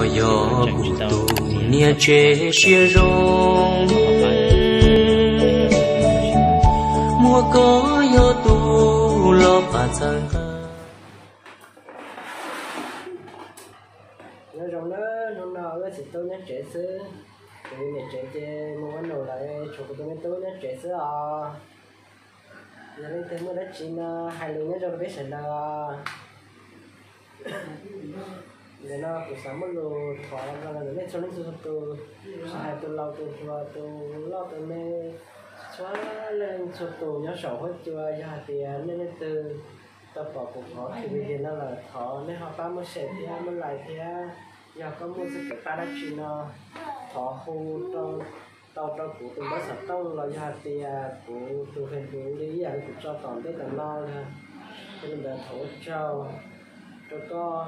Yog kuv tus niam tsev siab zoo, muaj koj yog tus los pab txhawb nqa. Nyob zoo nawb, hnub no wb txiv tub nyob tsev xwb. Kuv niam tsev ces mus ua num lawm, tshuav kuv tus me tub nyob tsev xwb os. Yog leej twg muaj dab tsi no hais lus nyob zoo rau peb sawv daws os. Ntawm no kuv xav muaj lus thov los ntawm nej txhua leej txhua tus, tsis hais tus laus tus hluas, tus loj tus me, txhua leej txhua tus nyob saum huab cua, yog hais tias nej leej twg tau pom kuv qhov video no lawm, thov nej ho pab muab share thiab muab like thiab. Yog koj muaj txoj kev pab dab tsi no, thov hu tau rau kuv tus npawb xov tooj los yog hais tias kuv tus Facebook li ib yam li kuv tso tom ntej tom no na. Yog li ntawd thov ua tsaug rau koj.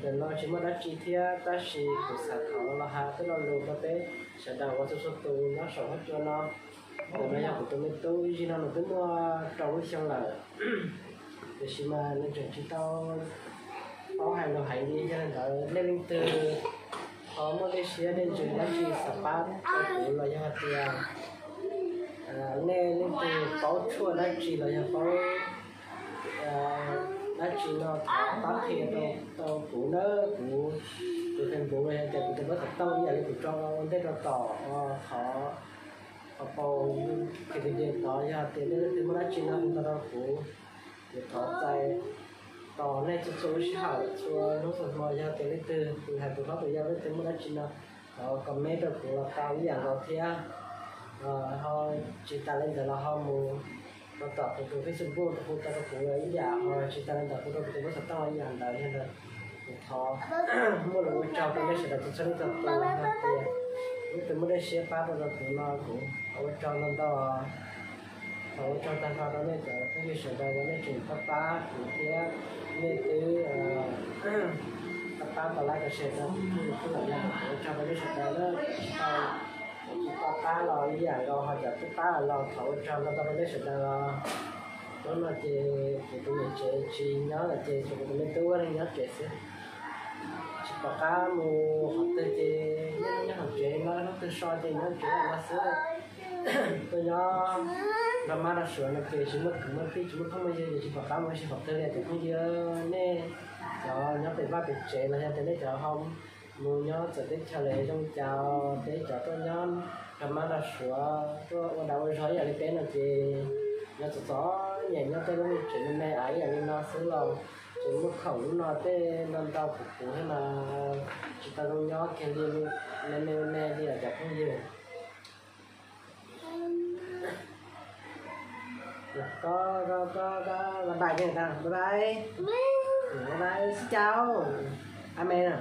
Ntawm no tsis muaj dab tsi thiab, tab sis kuv xav thov los hais tej lo lus rau peb sawv daws uas txhua txhua tus nyob saum huab cua no. Ntawm no yog kuv tus me tub, ib zig no nws twb muaj rau lub xyoo lawm, tiam sis mas nws tseem tsis tau paub hais lus heev li. Yog li ntawd nej leej twg ho muaj dej siab dej ntsws dab tsi xav pab rau kuv los yog hais tias nej leej twg paub tshuaj dab tsi los yog paub dab tsi no thov pab qhia rau kuv nawb, kuv tus Facebook los yog tias kuv tus npawb xov tooj ib yam li kuv tso ua ntej rau tom qhov, qhov paus video tod. Yog tias nej leej twg muaj dab tsi no hu tau rau kuv, kuv thov txais tos nej txhua txhua lub sij hawm txhua hnub txhua hmo. Yog tias leej twg tus hais tus hlob tus yau leej twg muaj dab tsi no thov comment rau kuv los tau ib yam nkaus thiab. Ho tsis tas li ntawd los ho mus rau tom kuv tus Facebook hu tau rau kuv los ib yam, ho tsis tas li ntawd hu rau kuv tus npawb xov tooj los ib yam ntawd. Yog ntawd kuv thov muaj lus ua tsaug rau nej sawv daws txhua txhua leej txhua tus hais tias leej twg muaj dej siab pab rau kuv no kuv thov ua tsaug ntau ntau. Thov ua tsaug tag nrho rau nej cov phooj ywg sawv daws uas nej tseem pab pab kuv thiab nej twb pab pab kom like kom share rau kuv thiab. Thov ua tsaug rau nej sawv daws na, tsis tau, tsis tau pab los ib yam nkaus, ho cov twb pab los thov ua tsaug ntau ntau rau nej sawv daws os. Hnub no ces kuv tus niam tsev tsis nyob lawm ces tshuav kuv tus me tub nyob tsev xwb. Tsis pom qab mus qhov twg ces nyob hauv tsev no, hnub twg so ces nyob tsev no xwb. Tuaj nyob nrog mab nrog suav no ces tsis muaj kwv muaj tij tsis muaj phooj muaj ywg ces tsis pom qab mus ua si qhov twg li cov phooj ywg. Nej cov nyob pem vaj pem tsev los yog tias nej cov ho mus nyob txawv teb chaws lawm zoo cas, peb cov tuaj nyob nrog mab nrog suav tuaj ua dag ua zog ib yam li peb no ces nyob txom txom nyem nyob tej lub tsev me me av ib yam li no xwb los tseem muaj khoom lub no tej ntau ntau kuv kuv thiab mas tsis tau zoo nyob kiag li, me me me me li os cov phooj ywg. Koj, koj, koj, koj bye bye, bye bye. Bye bye, xin chào. Amen à?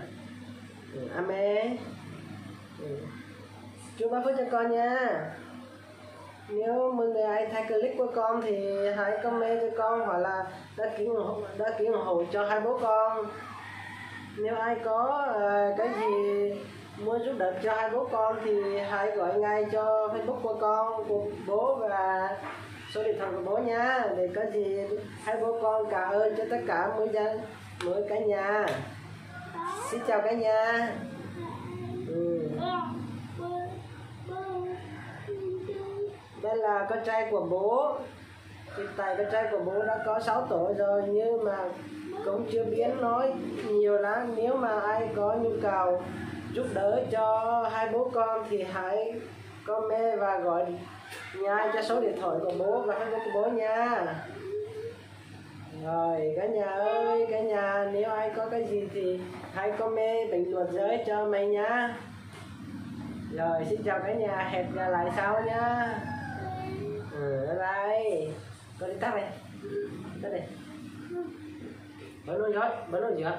Amen. Chúa ban phước cho con nha. Nếu mà người ấy thấy clip của con thì hãy comment cho con hoặc là đăng ký ủng hộ, đăng ký ủng hộ cho hai bố con. Nếu ai có ờ, cái gì muốn giúp đỡ cho hai bố con thì hãy gọi ngay cho Facebook của con, của bố và số điện thoại của bố nha. Để có gì hai bố con cảm ơn cho tất cả mỗi gia, mỗi cả nhà. Xin chào cả nhà. Ừ. Đây là con trai của bố. Hiện tại con trai của bố đã có sáu tuổi rồi nhưng mà cũng chưa biết nói nhiều lắm. Nếu mà ai có nhu cầu giúp đỡ cho hai bố con thì hãy comment và gọi ngay cho số điện thoại của bố và Facebook của bố nha. Rồi cả nhà ơi, cả nhà nếu ai có cái gì thì hãy comment bình luận dưới cho mày nha. Rồi xin chào cả nhà, hẹn gặp lại sau nhá. Ừ, bye bye. Con đi tắt đi. Tắt đi. Bấm nút gì hết? Bấm nút gì hết?